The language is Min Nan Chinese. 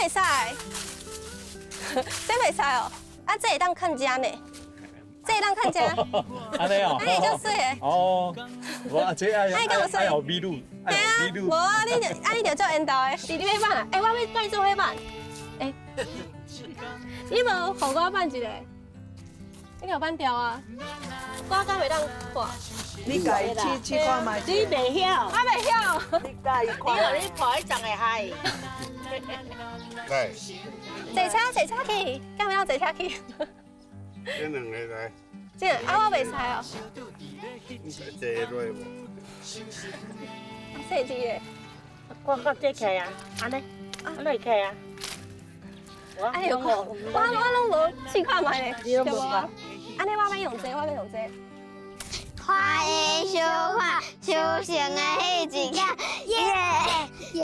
袂使，這袂使哦。啊，這會當囥遮呢？這會當囥遮？按呢哦。按呢足媠的。哦，無啊，這愛愛予美女，愛予美女。無啊，你就按呢就足緣投的，是你欲挽啊？欸，我欲共你做伙挽。欸，你無予我挽一个？你予挽掉啊？我敢袂當看？你共伊試試看覓。你袂曉。我袂曉。你共伊看。你予你抱彼層會害。來。坐車坐車去，敢袂當坐車去？這兩个來。這啊，我袂使哦。你坐落無？細隻的。我較這起啊，按呢，按呢起啊。哎呦，我攏無試看覓咧，你攏無啊？按呢我欲用這個，我欲用這個。花的小花，小成的彼一刻，耶耶。